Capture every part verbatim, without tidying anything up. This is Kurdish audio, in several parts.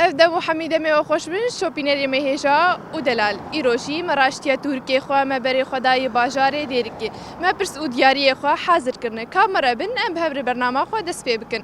Ev dem û hemî demê we xweş bin, şopînerê me hêja û delal. Îro jî me raştiye tûrikê xwe, me berê xwe daye bajarê Dêrikê. Me pirs û diyariyê xwe hazir kirine. Ka me re bin, em bi hev re bernama xwe dest pê bikin.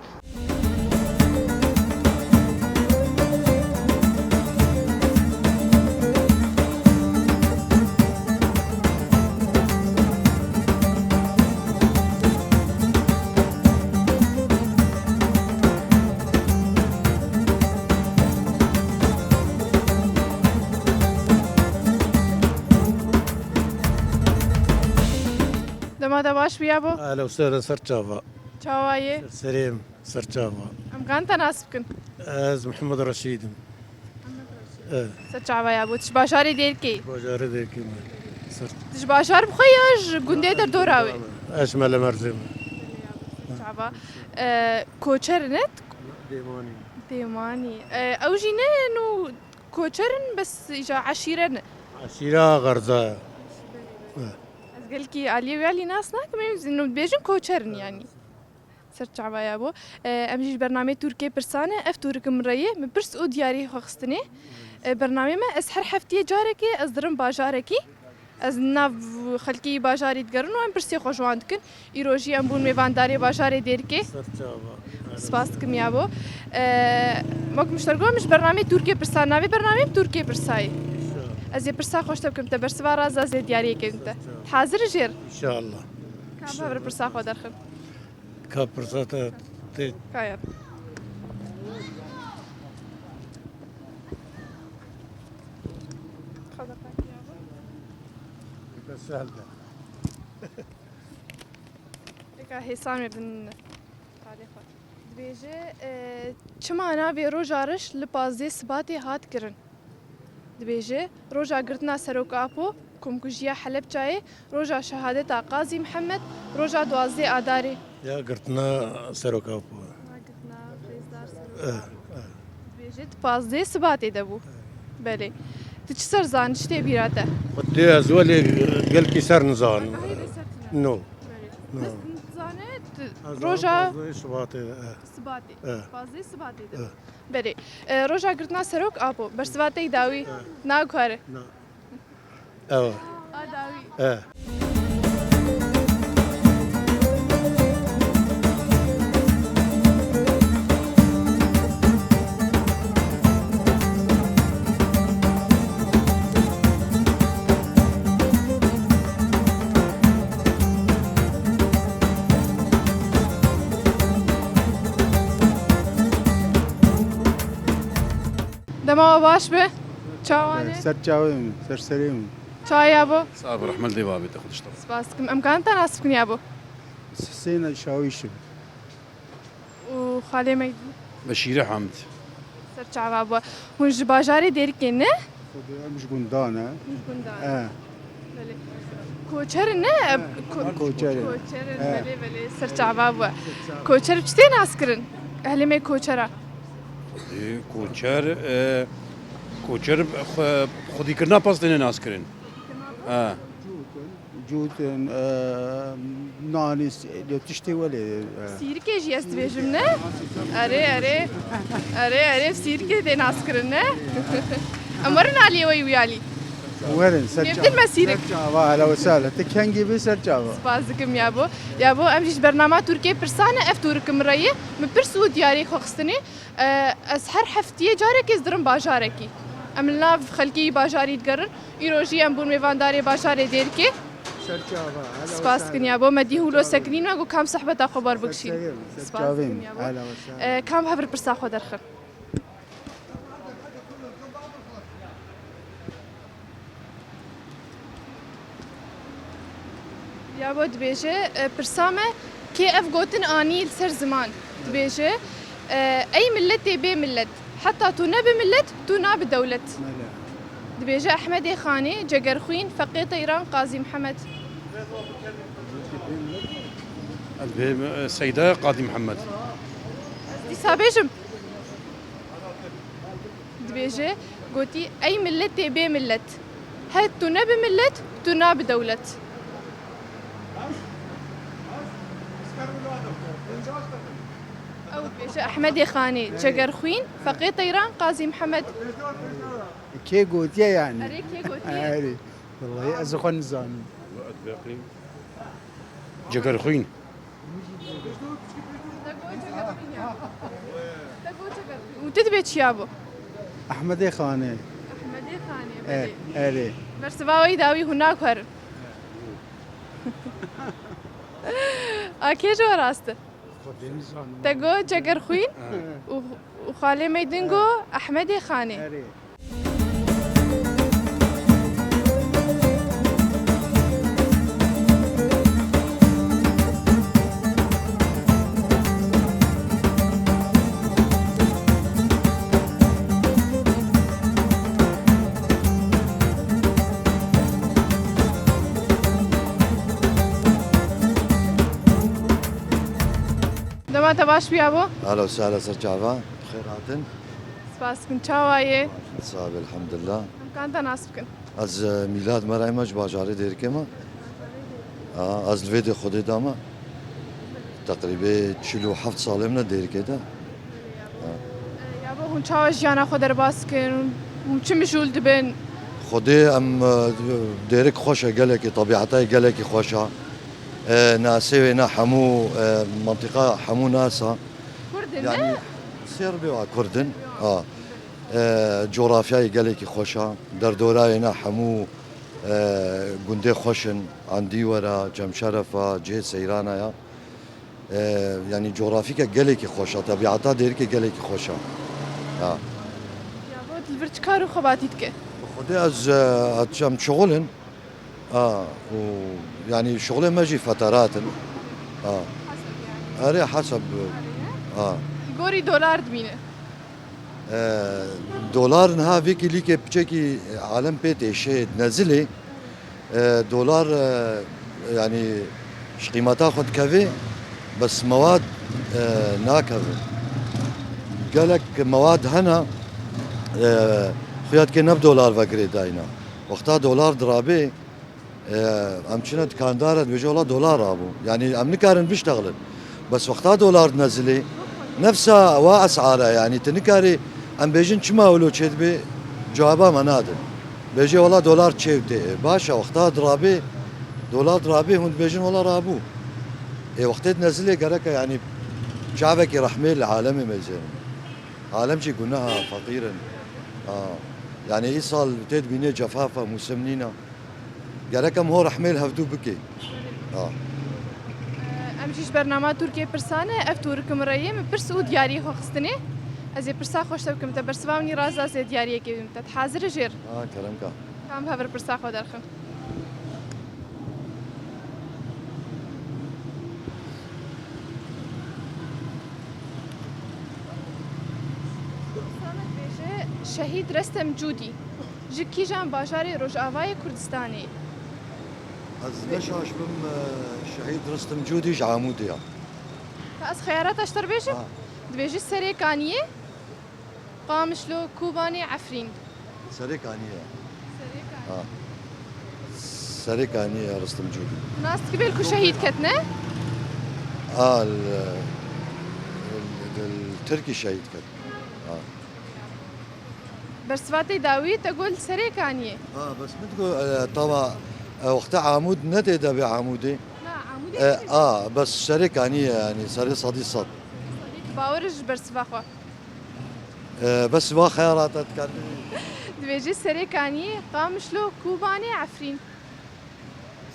Dema te baş bû yabo? Ehlen û sehlen, ser çava. Çawa yê? Ser serê min, ser çava. Em kan te nas bikin? Ez Mihemed Reşîd im. Mihemed Reşîd. Eh. Ser çava yabo? Tu ji bajarê Dêrikê yî? Bajarê Dêrikê me. Ser Tu ji bajar bi xwe ya ji gundê derdora wê? Ez ji Melemerzê me. Ser çava. Eh, koçer in? Dêmanî. Dêmanî. Eh, ew jî ne, nû koçer in, bes îja eşîre ne. Eşîra Xerza. Eh. Ez gelkî aliyê wî alî nas nakim, em zî nû dibêjin koçer in yanî. Ser çava yabo. E, em jî ji bernameyê Tûrikê pirsan e. Ev tûrik min re ye. Min pirs û diyarî xwe xistinê. E, bernameyê me, ez her heftiyê carekê ez dirim bajarekî. Ez nav xelkê bajarî digerin û em pirsê xwe ji wan dikin. Îro jî em bûn mêvandarê bajarê Dêrikê. Ser çava. Spas dikim yabo. E, wek min ji te re got, em ji bernameyê Tûrikê pirsan, navê bernameyê min Tûrikê pirsa ye. Înşallah. Ez ê pirsa xwe ji te bikim, te bersiva raz da, ez ê diyariyê kim te. Ser çava. Hazir jêr? Înşallah. Ka em hev re pirsa xwe derxin. Ka pirsa te tê. Kaya. Eka sehel de. Eka hêsan me bin talê xwe. Dibêje, e, çima navê roja riş li pazdeh Sibatê hat kirin? Dibêje, roja girtina Serok Apo, komkujiya Helebçayê, roja şehadeta Qazî Mihemed, roja duwazdeh Adarê. Ya girtina Serok Apo. Ya girtina Rêzdar Serok Apo. Eh, eh. Dibêje, di pazdeh Sibatê de bû. Eh. Belê. Tu çi ser zanî, çi tê bîra te? Xwedê ez welê gelkî ser nizan. Ahê de ser tine. No. Belê. No. Bes nizane, tu Ez roja pazdeh Sibatê, eh. Sibatê. Eh. Pazdeh Sibatê de. Eh. Belê. E, roja girtina Serok Apo. Bersiva te yî dawî. E. Naguhere. Na. Ew. A dawî. E. Dema we baş be. Çawa ne? Ser çavê min, ser serê min. Çawa yabo? Sax be, rehmet lê babê te, xwe dişta. Spas dikim. Em karin te nas bikin yabo? Husên Şawîş im. Û xalê me yî din? Beşîre Hamid. Ser çava bû. Hûn ji bajarê Dêrikê ne? Xwedê em ji gundan e. Ji gundan. E. Belê. Koçer in ne? Ko- Koçer in. Koçer in, e. Belê, belê. Ser çava bû. Koçer bi çi tê nas kirin? Ehlê me koçera. E, koçer, e, koçer xwe-, xwedîkirina pez têne nas kirin. E. Cût in, e, nanî, s-, lê tiştê welê, e. Sîrikê jî ez dibêjim, ne? Erê, erê. Erê, erê, sîrikê tê nas kirin, ne? Em werin aliyê we yî wî alî. Werin, ser çava. Nêvdin me sîrik. Ser çava, hele we sale. Ti kengî bî ser çava. Spas dikim yabo. Yabo, em jî ji bernama Tûrikê pirsan e, ev tûrik min re ye. Min pirs û diyarî xwe xistinê. E, ez her heftiyê carekê ez dirim bajarekî. Em li nav xelkê yî bajarî digerin. Îro jî em bûn mêvandarê bajarê Dêrikê. Ser çava, hela we sare. Spas dikin yabo, me dî hûlo sekinîn me, got kam sehbeta xwe bar bikişîn. Ser serê min, ser çavê min. Spas dikim yabo. Hela we sare. E, kam hev re pirsa xwe derxin. Yabo dibêje, e, pirsa me, kê ev gotin anî li ser ziman? Dibêje, e, ey milletê bê millet, heta tu nebi millet, tu nabi dewlet. Belê. Dibêje Ehmedê Xanê, Cegerxwîn, Feqê Teyran, Qazî Mihemed. Ez bê, e, Seyda Qazî Mihemed. Ez dîsa bêjim. Dibêje, gotî, ey milletê bê millet. He tu nebi millet, tu nabi dewlet. Ew Bêje Ehmedê Xanê, Cegerxwîn, Feqê Teyran, Qazî Mihemed. Kê gotiye yani? Erê, kê gotiye? Erê. Wallahî ez xwe nizanim. Cegerxwîn. Te got Cegerxwîn ya. Te got Cegerxwîn. Û tu dibê çiya bo? Ehmedê Xanê. Ehmedê Xanê, E, belê. Erê. Bersiva wî dawî hûn nakuherin. A kê ji we rast e? Xwedê nizanim. Te got Cegerxwîn Ha. û, û xalê me din got Ehmedê Xanê. Erê. Dema te baş biyabo. Ehla û sehla ser çava. Xêr hatin. Spas dikim. Çawa yê? Sağ ol, elhamdülillah. Em kan te nas bikin. Ez, e, Mîlad me re, me ji bajarê Dêrikê me. Ha, ez li vê dê Xwedê de me. Teqrîbê çil û heft salê min e Dêrikê de. Ha. E, yabo hûn çawa jiyana xwe derbas dikin? Hûn çi mijûl dibin? Xwedê em, e, Dêrik xweş e gelekî, tebîeta gelekî xweş e. E, nasê wê ne hemû, e, mentiqa hemû nas e. Kurd in, Yani, ne? Sêrbê wa Kurd in. Ha. E, coğrafyayê gelekî xweş e. Derdorayê ne hemû, e, gundê xweş in. Andîwera, Çemşerefa, cihê seyrana ya. E, yani coğrafîke gelekî xweş e. Tebîata Dêrikê gelekî xweş e. Ha. Yabo tu li vir çi kar û xebatî dike? Xwedê ez, e, ez çem şixul in. A, û, yani, şixulê me jî feterat in. A. Erê, heseb. A. Li gorî dolar dimîne. E, dolar niha vê kîlîkê piçekî alem pê têşê nezilê. E, dolar, e, yani, ji qîmeta xwe dikeve, bes mewad, e, nakeve. Gelek mewad hene, e, xuya dike ne bi dolar ve girêdayî ne. Wexta dolar dirabê, e, em çine dikandar e, dibêje, wela dolar rabû. Yanî em nikarin biştexilin. Bes wexta dolar dinezilê, nefsa wa esar e, yanî tu nikarî em bêjin çima wilo çêdibe, cewaba me nadin. Bêje, wela dolar çêw tê. E, baş e, wexta dirabê, dolar dirabê hûn dibêjin, wela rabû. Ê, wextê dinezilê gerek e, yanî çavekî rehmê li alemê mêzênin. Alem jî guneha, feqîr in. Ha. Yanî îsal tê dibînê cefafa mûsim nîne. Gerek em ho rehmê li hevdû bikê. Ha. Em jî ji bernama Tirkiye pirsan e, ev tûrik min re ye, min pirs û diyariyê xwe xistinê. Ez ê pirsa xwe ji te bikim, te bersiva min î raza, ez ê diyariyekê bidim te. Tu hazir î jêr? Ha, kerem ka. Ka em bi hev re pirsa xwe derxin. Pirsa me dibêje, Şehîd Restem Cûdî ji kîjan bajarê Rojavayê Kurdistanê ye? Ez ne şaş bim, e, Şehîd Restem Cûdî ji Amûdê ya. Ka ez xeyarata ji te re bêjim? Ha. Dibêje Serê Kaniyê, Qamişlo, Kobanê, Efrîn. Serê Kaniyê ya. Serê Kaniyê. Ha. Serê Kaniyê ya Restem Cûdî. Nas dikî bê li ku şehîd ketine? A, li, li, li Tirkî şehîd ket. Ha. Bersiva te dawî, te got li Serê Kaniyê. Ha, bes min digot, e, tava, e, wexta Amûd ne tê de bê Amûdê. Na, Amûdê E, ne tê de. A, bes Serê Kaniyê, yanî Serê Sedî Sed. Bawer ji bersiva xwe. E, bes va xeyalata dikardin. Dibêjî Serê Kaniyê, Qamişlo, Kobanê, Efrîn.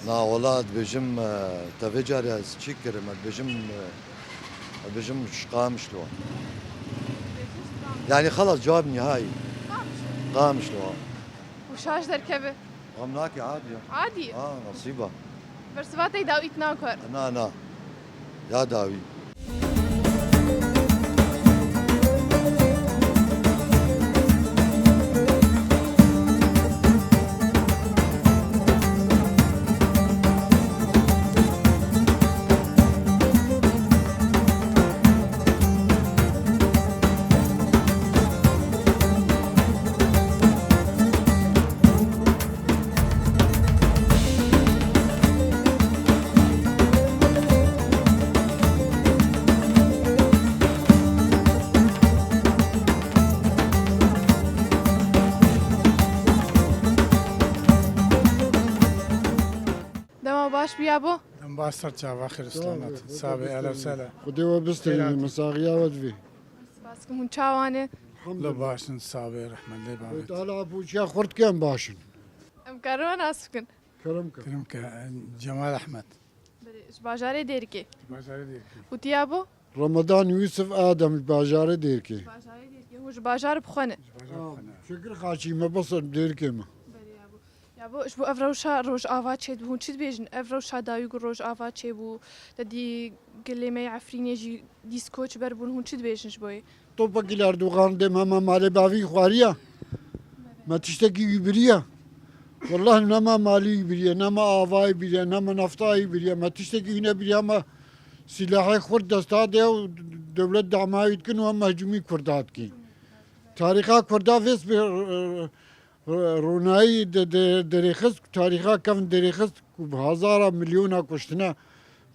Na, wela dibêjim, e, te vê carê ez çî kirim, ez dibêjim, e, ez dibêjim ji Qamişlo. Yanî xelas cewab nihayî. Qamişlo. Û şaş derkeve. Em nake adî ya. Adî? Ha, nasîba. Bersiva te dawî nakuer. Na, na. Ya dawî. Yabo? Dem baş ser çava xêr Sağ ol, selamet. Xwedê Sabe, ehlen sehlen. Xwedê we bisterîne, Xêr hatin. Min saxiya we divê. Spas kim hûn çawan e? Lo baş in, sabe, rehmet lê Xwedê bavêt. Teala pûçiya xurt kem baş in. Em karin we nas bikin. Kerem ke. Kerem ke, Cemal Ehmed. Belê, ji bajarê Dêrikê. Bajarê Dêrikê. Û tu yabo? Ramadan Yusuf Adem ji bajarê Dêrikê. Ji bajarê Dêrikê. Hûn ji bajar bi xwe ne? Ji bajar bi xwe ne. Şekir Xaçî me, bes Dêrikê me. Belê yabo. Yabo, ji bo ev rewşa Rojava çêdibû, hûn çi dibêjin? Ev rewşa dawî ku Rojava çêbû, te dî gelê me yê Efrînê jî dîs koç ber bûn, hûn çi dibêjin ji bo yê? Topekî li Erdogan dê me, me malê bavî xwariya. Me tiştekî wî biriya. Wallah ne me malî wî biriye, ne me avayî biriye, ne me naftayî biriye. Me tiştekî wî nebiriya, me sîlahê xurt desta de û dewlet dema wî dikin û em hecûmî Kurda dikin. Tarîxa Kurda vês bi, e, e, ronayî de, de, derêxist, tarîxa kevn derêxist ku bi hezara milyona kuştine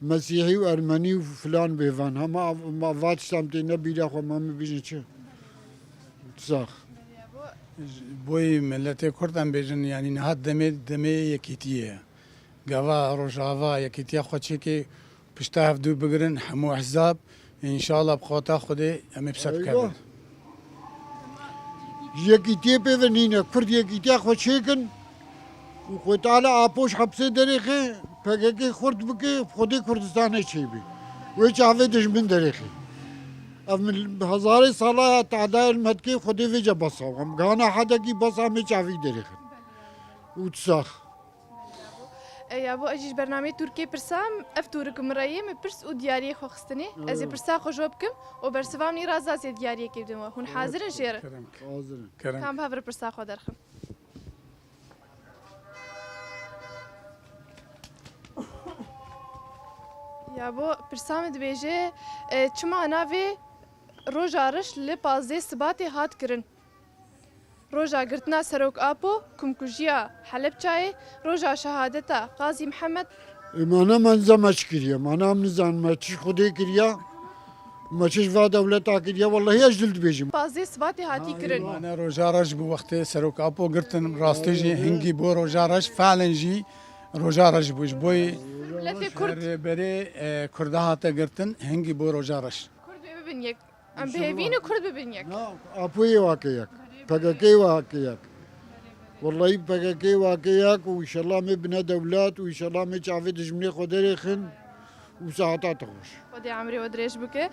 Mesîhî û Ermenî û filan bêvan. Hema av-, ma va tiştan tê ne bîra xwe, ma min bîjin çi? Sax. Ji boyî miletê Kurd em bêjin, yanî niha demê, demê yekîtiyê ye. Gava Rojava yekîtiya xwe çêkê, pişta hev dû bigirin hemû ehzab, înşallah bi qeweta Xwedê em ê bi ser Eywa. bikevin. Ji yekîtiyê pê ve nîne. Kurd yekîtiya xwe çêkin û Xwedê Teala Apo ji hepsê derêxe, P K K xurt bike, Xwedê Kurdistanê çêbî. Wê çavê dijmin derêxe. Ev mil-, hezarê sala ya tehda el me dike, Xwedê vêca besa. Em gana hedekî besa, em ê çavî derêxin. Û tu sax. E, yabo, ez jî ji bernameyê Tirkiyê pirsam, ev tûrik min reyê, min pirs û diyariyê xwe xistinê. Ez ê pirsa xwe ji we bikim û bersiva min î razazê diyariyekê bidin we. Hûn hazir in jê re? Kerem. Hazir in. Kerem. Kam bi hev re pirsa xwe derxin. Yabo, pirsa min dibêje, e, çima navê Roja Reş li pazdeh Sibatê hat kirin? Roja girtina Serok Apo, kumkujiya Helebçayê, roja şehadeta Qazî Mihemed. Ê, mana me niza me çi kiriye, mana em nizan me çi Xwedê kiriya, me çi ji va dewleta kiriya, wellahî ez ji dil dibêjim. Pazdeh Sibatê hatî kirin. Mana roja reş bû wextê Serok Apo girtin, rastê jî hingî bû roja reş, felen jî roja reş bû. Ji boyê Miletê Kurd. Rêberê, e, Kurda hate girtin, hingî bû roja reş. Kurd wê bibin yek. Em bi hêvî ne Kurd bibin yek. Na, Apoyê wake yek. P K K wake yek. Wellahî P K K wake yek û înşallah me bine dewlet û înşallah me çavê dijminê xwe derêxin û saeta te xweş. Xwedê emrê we dirêj bike.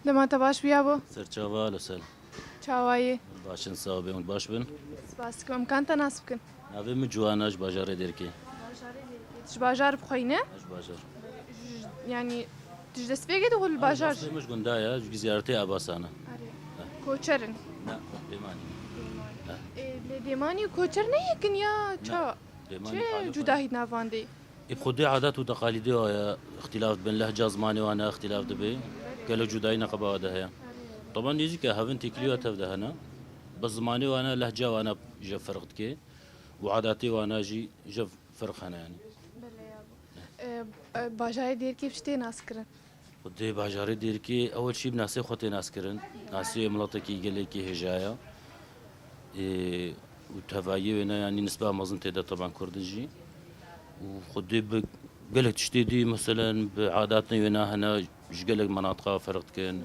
Dema te baş bûya bo? Serçava Losel. Çawayê? Baş in, sağ bin, baş bin. Spas dikim. Em kan te nas bikin? Navê min Ciwana, ji bajarê Dêrikê. Ji bajar bi xwe yî ne? Ji bajar. Ji, yanî, tu ji destpêkê de li bajar? Destpêk min ji gunda ye, ji ziyaretê Abasan e. Erê. He. Koçer in? Ne, Dêmanî. Dêmanî. He. Ê, lê Dêmanî û Koçer ne yek in ya? Ne. Ça? Dêmanî çi alî xwe cudahî nav wan de? Ê, bi xwedê adet û teqalîdê wa ye, îxtîlaf dibin, lehca zimanê wan e, îxtîlaf dibe. Gelek cudayî neqeba wa de heye. Teban nêzîk e, hevin têkilî wa tev de hene. Bes zimanê wan e, lehca wan e, ji ferq dike. Û adatê wan a jî ji ferq hene yanî. Belê ya bo. E, e, bajarê Dêrikê bi çi tê nas kirin? Xwedê bajarê Dêrikê ewil jî bi nasê xwe tê nas kirin. Nasê miletekî gelekî hêja ye. E, û tevayiyê wêne yanî nisba mezin tê de teban Kurdin jî. Û xwedê bi gelek tiştê dî, meselen bi adatên wêne hene, ji gelek menatiqa ferq dikin.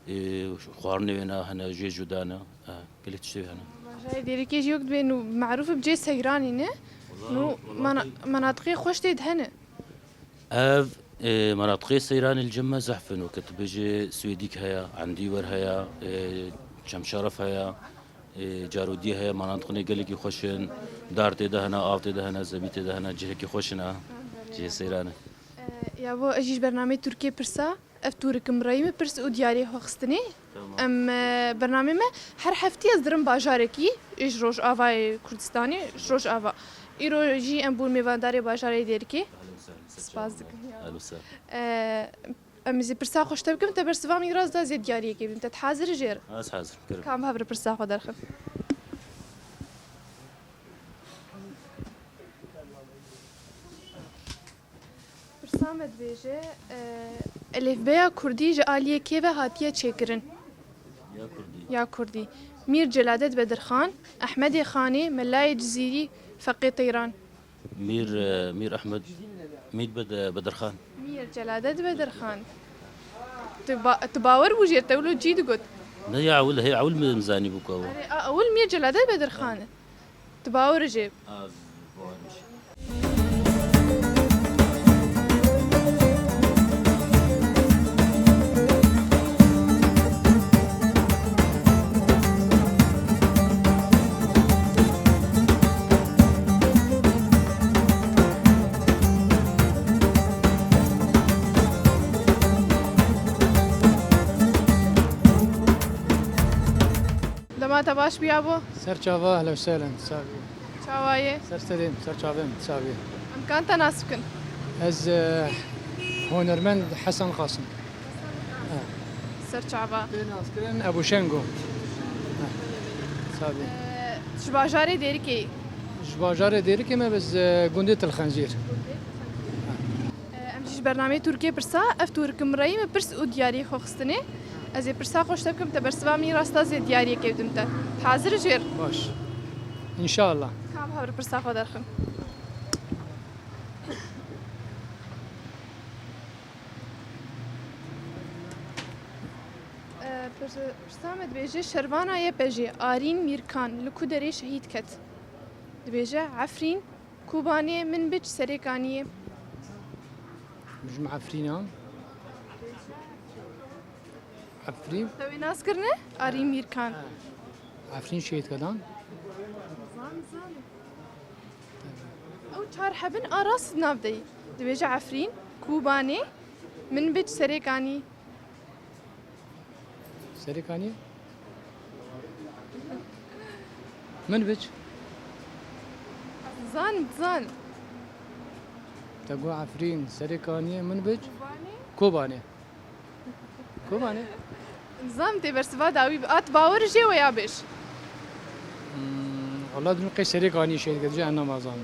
Ê, xwarinê wêna hene, jê cuda ne. E, gelek tiştê wê hene. Bajarê Dêrikê jî wek dibên û merûf e bi cê seyranî ne? Wala, nû wala mena-, tê- menatiqê xweş tê de hene. Ev, e, menatiqê seyranê li cem me zehf in, weke tu bêjê Swêdîk heye, Endîwer heye, e, Çemşeref heye, e, Carodî heye, menatiqê gelekî xweş in. Dar tê de hene, av tê de hene, zevî tê de hene, cihekî xweş in e. Cihê seyran e. E, ya bo ez jî ji bernameyê Tirkiyê pirsa. Ev tûrikim reyî min pirs û diyariyê xwe xistinê. Tamam. Em, e, bernamê me her heftî ez dirim bajarekî, ji Rojavayê Kurdistanê, ji Rojava. Îro jî em bûn mêvandarê bajarê Dêrikê. Ehlen sehlen. Spas dikim. Ehlen sehlen. E, Em ê zî pirsa xwe ji te bikim, te bersiva min rast da zê diyariyekê bidim. Te hazir jêr? Ez hazir, kirim. Kam hev pirsa xwe derxin. Pirsa me dibêje, e, elîfbeya kurdî ji aliyê kê ve hatiye çêkirin? Ya kurdî. Ya kurdî. Mîr Celadet Bedirxan, Ehmedê Xanê, Melayê Cizîrî, Feqê Teyran. Mîr, e, Mîr Ehmed, Mîr Bed-, Bedirxan. Mîr Celadet Bedirxan. Tu ba-, tu bawer bû jê, te wilo cî digot. Ne ya ewil, hey ewil min zanî bû ku ew. Erê, a, ewil Mîr Celadet Bedirxan. Tu bawer jê. Az bawer jê. Dema te baş bûya bo? Ser çava, ehlen sehlen, sabî. Çawa ye? Ser serê min, ser çavê min, sabî. Em kan te nas bikin? Ez, e, hunermend Hesen Qasim. Ser çava. Tê naskirin Ebu Şengo. Heh. Sabî. Ee, ji bajarê Dêrikê yî? Ji bajarê Dêrikê me, biz, e, gundê Til Xenzîr. Gundê Til Xenzîr. Heh. Ee, em jî ji bernameyê Tirkiyê pirsa, ev Tirk mirayî me pirs û diyariyê xwe xistinê. Ez ê pirsa xwe ji te bikim, te bersiva min rasta zê diyariyekê bidim te. Hazir jêr? Baş. Înşallah. Kam hev pirsa xwe derxin. E, pir-, pirsa me dibêje, şervana Y P J Arîn Mîrkan li ku derê şehîd ket? Dibêje, Efrîn, Kobanê, Minbic, Serêkaniyê. Ji min Efrîn an. Efrîn. Te wê nas kirine? Arîn Mîrkan. Efrîn şehîd kedan. Zan, zan. Ew çar hebin a rast nav de yî. Dibêje Efrîn, Kobanê, Minbic, Serêkanî. Serêkanî? Minbic. Zan, zan. Te got Efrîn, Serêkanî, Minbic. Kobanê. Kobanê. Kobanê. Nizam tê bersiva dawî bi. At bawer jê we ya bêj. Hmm, Allah dû qey Serêkanî şey dike, dû ena mazan. Serêkanî.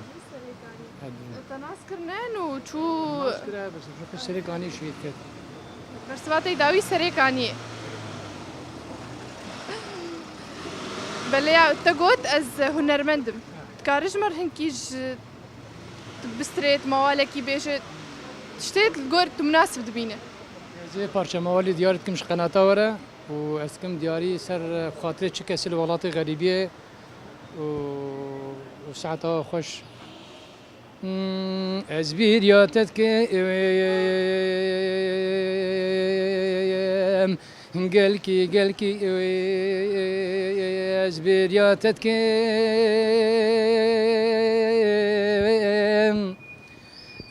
Hadi. Te nas kirine û çû. Nas kire, bes, qey Serêkanî şey dike. Bersiva tey dawî Serêkanî. Belê ya, te got ez hunermend im. Dikarî ji me re hinkî ji tu bistrê, tu mewalekî bêje, tiştê li gor tu munasib dibîne. Ez ê parça mewalî diyar dikim ji qenata we re û ez dikim diyarî ser xatirê çi kesî li welatê xerîbiyê û, û saeta we xweş. Hmm, ez bîriya te dikim, gelkî, gelkî, ez bêriya te dikim.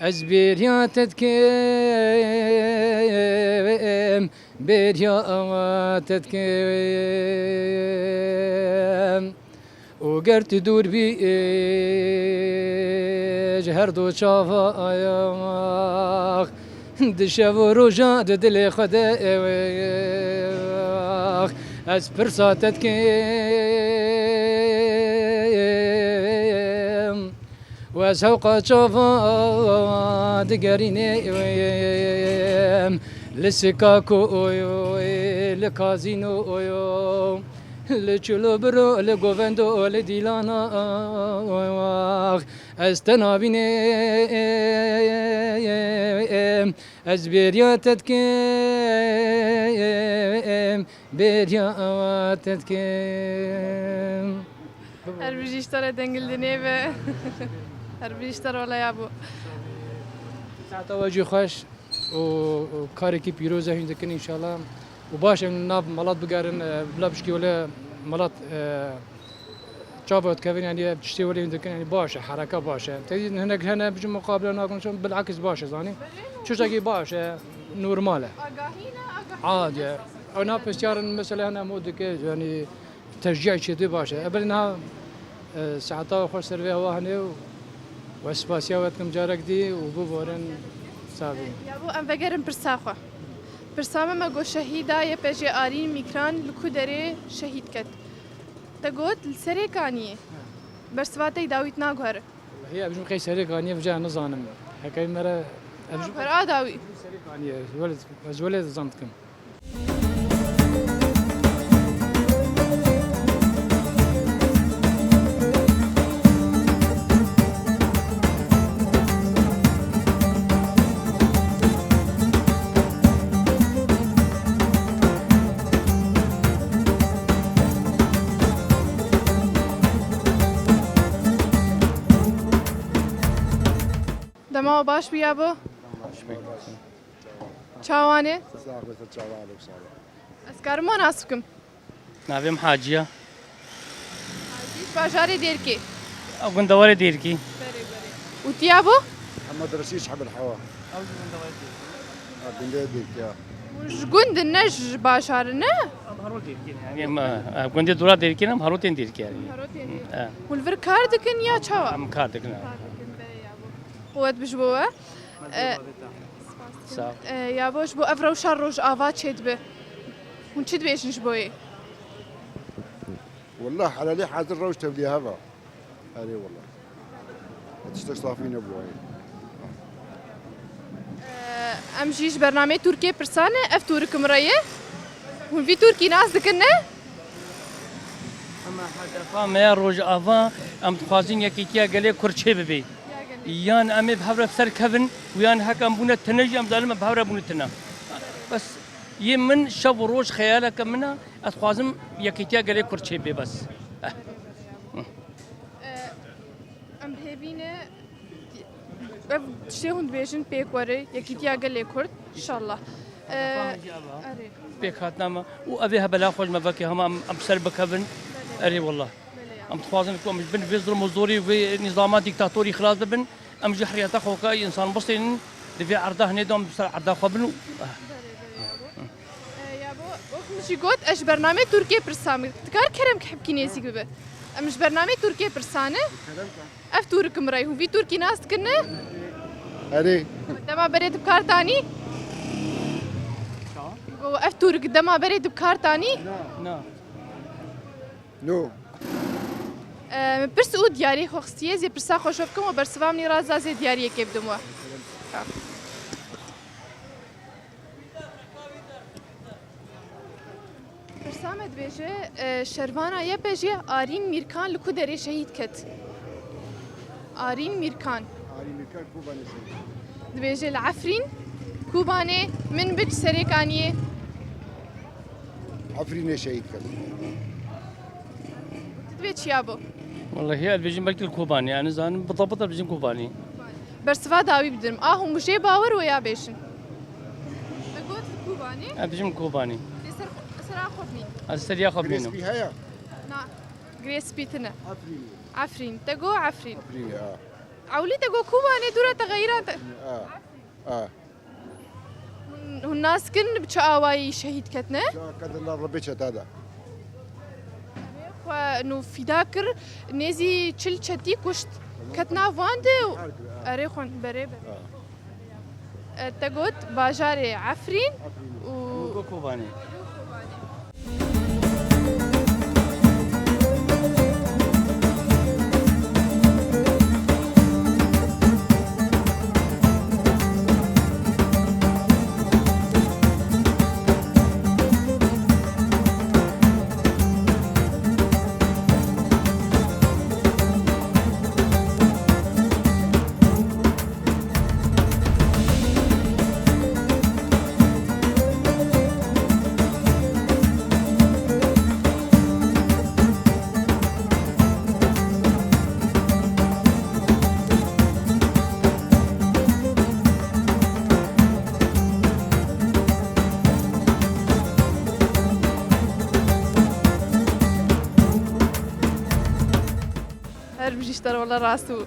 Ez bêriya te dikim, bêriya te dikim. Û ger tu dûr bî, ji her du çava, di şev û roja di dilê xwe de, ez pirsa te dikim. Û ez hewqa çava digerînim, li sikakoyo, li kazînoyo, li çilo biro, li govendo, li dîlana, ez te nabînim, ez bêriya te dikim, bêriya te dikim. Her bijî ji te re dengildinê be. Her bijî ji te re wela ya bû. Saeta we jî xweş û, û karekî pîroz e hûn dikin înşallah. Û baş e nav melat bigerin, e, bila pişkî wele melat, e, çava dikevin, yanî ev tiştê wele hûn dikin, yanî baş e, hereka baş e. Tevî hinek hene bijî muqabele nakin, çon bilakis baş e, zanî. Çuştekî baş e, normal e. Agahî ne, agahî. Adi ye. Ew nav pirsiyar in, mesela hene em o dike, yanî Tejîya çêdê baş e. Ebelê niha, e, saeta xweş ser vê hewa hene û we spasiya we dikim carek dî û biborin sabî. Ya bo em vegerin pirsa xwe. Pirsa me, me got şehîda Y P G Arîn Mîkran li ku derê şehîd ket. Te got li Serêkaniyê. Bersiva te yî dawî naguhere. Wellahî, ev jî qey Serêkaniyê, vêca nizanim. Heke me re ev jî Naguhere a dawî. Serêkaniyê, ez welê, ez welê zan dikim. Dema we baş bû yabo. Çawa ne? Sax be, te çawa, alo, sax be. Ez karim we nas bikim? Navê min Haciya. Hacî, ji bajarê Dêrkê. Ew gundewarê Dêrkî. Berê, berê. Û tu yabo? Hemed Reşîd Şehb el Hewa. Ew jî gundewarê Dêrkî. Ha, gundê Dêrkî, ha. Hûn ji gund in, ne ji bajar in, ne? Em herol Dêrkî ne, yanî em, e, gundê dora Dêrkî ne, em herotên Dêrkî, yanî. Herotên Dêrkî. E. Hûn li vir kar dikin ya çawa? Em kar dikin, e. Kar dikin, berê yabo. Quwet bi ji bo we. E, Sağ ol. E, yabo, ji bo ev rewşa Rojava çêdibe, hûn çi dibêjin ji bo yê? Wallah, helalî hazir rewş tevlî heva. Erê wallah. Tiştek safî nebû. E, em jî ji bernameyê Tirkiyê pirsan e, ev tûrik min re ye. Hûn vî Tirkî nas dikin, ne? Em hedefa me ya Rojava, em dixwazin yekîtiya gelê Kurd çê bibe. Yan em ê bi hev re bi ser kevin û yan heke em bûne tune jî, em zanim em bi hev re bûne tune. Bes yê min şev û roj xeyaleke min e, ez dixwazim yekîtiya gelê Kurd çê bê bes. Eh. Em bi hêvî ne ev tiştê hûn dibêjin pêk were, yekîtiya gelê Kurd, inşallah. Ee, erê. Pêk hatina me û ev ê hebela xwe ji me vekê hema em, em ser bikevin. Erê wallah. Em dixwazin ku em ji bin vê zulm û zorî, vê nîzama dîktatorî xilas bibin. Em ji heriyeta xwe ka însan bistênin, di vê erda hinê de em ser erda xwe bin û, eh. Ee, yabo, wek min jî got, ez ji bernameyê Tirkiyê pirsa me. Dikar kerem ki hepkî nêzîk bibe. Em ji bernameyê Tirkiyê pirsa ne. Ev tûrik min re ye. Hûn vî Tirkî nas dikin, ne? Erê. Dema berê tu bi kar tanî? Go, ev tûrik dema berê tu bi kar tanî? Na. No. Ee, min pirs û diyarî xwe xistiye, zê pirsa xwe ji we bikim û bersiva min ê re da, zê diyariyekê bidim we. Tamam. Pirsa me dibêje, e, şervana Y P G Arîn Mîrkan li ku derê şehîd ket? Arîn Mîrkan. Arîn Mîrkan Kobanê şehîd. Dibêje li Efrîn, Kobanê, Minbic, Serêkaniyê. Efrînê şehîd ket. Tu dibê çi yabo? Wellahî, ez dibêjim belkî li Kobanê, yani zanim bidabit ez dibêjim Kobanê. Bersiva dawî bidim. A hûn jê bawer we ya bêjin. Me got li Kobanê. Ez dibêjim Kobanê. Lê ser, ser a xwe bîn. Ez ser ya xwe bînim. Girêspî heye? Na. Girêspî tine. Efrînê. Efrîn. Te got Efrîn. Efrînê, ha. Ewlî te got Kobanê, dûra te xeyran te. Ha. Ha. Hûn, hûn nas dikin bi çi awayî şehîd ketine? Ca kedin la ribê çeta de. Xwe nû fîda kir, nêzî çil çetî kuşt. Ket nav wan de û Har kir, ha. Erê xwe berê be. Ha. E, te got bajarê Efrîn. Efrîn. Û Û Kobanê. Her bijî ji te re, wele rast bû.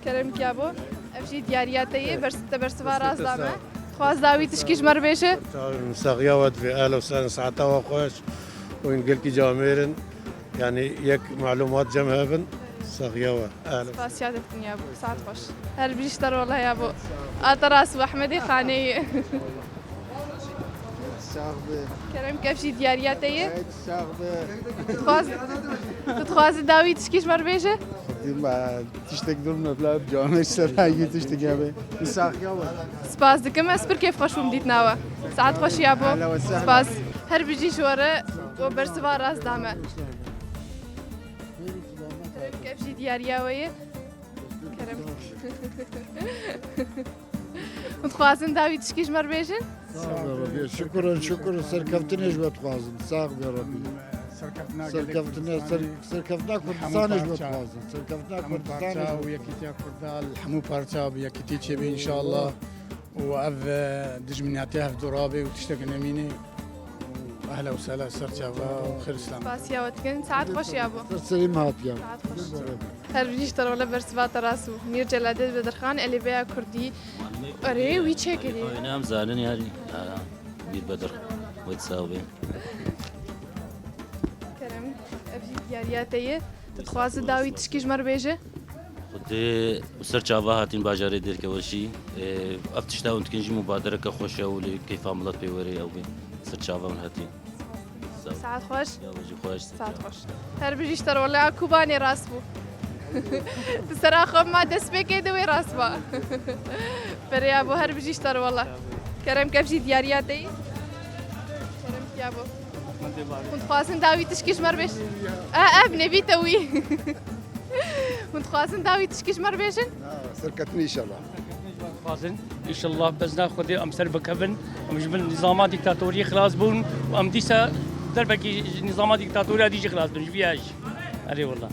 Kerem kiya bo. Ev jî diyariya te yê, bers-, te bersiva rast da me. Xwaz da wî tişkî ji me re bêje. Saxiya we divê, ehla we sehla, saeta we xweş. Oyun gelkî camêr in. Yani yek malumat cem hebin. Saxiya we. Spasiya te dikin yabo. Saet xweş. Her bijî ji te re wele yabo. A te rast û Ehmedê Xaneyê. Sax be. Kerem kevşî diyariya te ye. Haydi sax be. Dixwaz, tu dixwazî dawî tişkî ji me re bêje? Dîma tiştek dur me bila camê ser hangi tiştek ya be. Saxiya we. Spas dikim, ez pir kêfxweş bûm dîtina we. Saet xweş yabo. Ehla we sehla. Spas. Her bijî ji we re we bersiva rast da me. Kerem kevşî diyariya we ye. Kerem. Dixwazin dawî tişkî ji me re bêjin? Sağ ol Rabbi. Şükür, şükür. Serkeftinê ji we dixwazin. Sağ ol Rabbi. Serkeftina, ser, serkeftina Kurdistanê ji we dixwazin. Serkeftina Kurdistanê ji we. Û yekîtiya Kurda, hemû parça bi yekîtî çêbe inşallah. Û ev, e, dijminatê hevdû rabe û tiştek nemîne. Û ehla û sehla, ser çava û xêr îslam. Spasiya we dikin. Saet xweş yabo. Ser serê me hatiye. Saet xweş. Her bijî ji te re wele bersiva te rast bû. Mîr Celadê Bedirxan, elêbeya kurdî. Erê, wî çêkirî. Em zanin yani. Ha, Mîr Bedir. Wet sax bê. Kerem, ev jî diyariya te ye. Tu dixwazî dawî tişkî ji me re bêje? Xwedê ser çava hatîn bajarê Dêrkeweşî. Ê, ev tişta hûn dikin jî mubadereke xweş e û lê keyfa milet pê were ew bê. Ser çava hûn hatîn. Saet xweş. Ya we jî xweş. Saet xweş. Her bijî ji te re wele a Kubanê rast bû. Tu sera xwe ma destpêkê de wê rast ba. Pereya bo her bijî ji te re wele. Kerem kevşî diyariya te yî. Kerem ya bo. Hûn dixwazin dawî tişkî ji me re bêj. E, ev nevî te wî. Hûn dixwazin dawî tişkî ji me re bêjin? Serketin inşallah. Dixwazin, inşallah bezna Xwedê em ser bikevin, em ji bin nizama dîktatoriyê xilas bûn û em dîsa derbekî ji nizama dîktatoriya dî jî xilas bin, ji vî ya jî. Erê wela.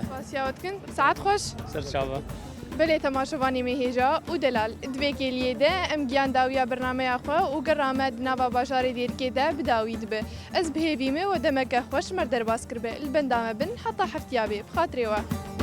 Spasiya we dikin. Saet xweş. Ser çava. Belê temaşevanê me hêja û delal, di vê kêliyê de em giyan dawiya bernameya xwe û gera me di nava bajarê Dêrikê de bi dawî dibe. Ez bi hêvî me we demeke xweş ji me re derbas kiribe. Li benda me bin heta heftiya bê. Bi xatirê we.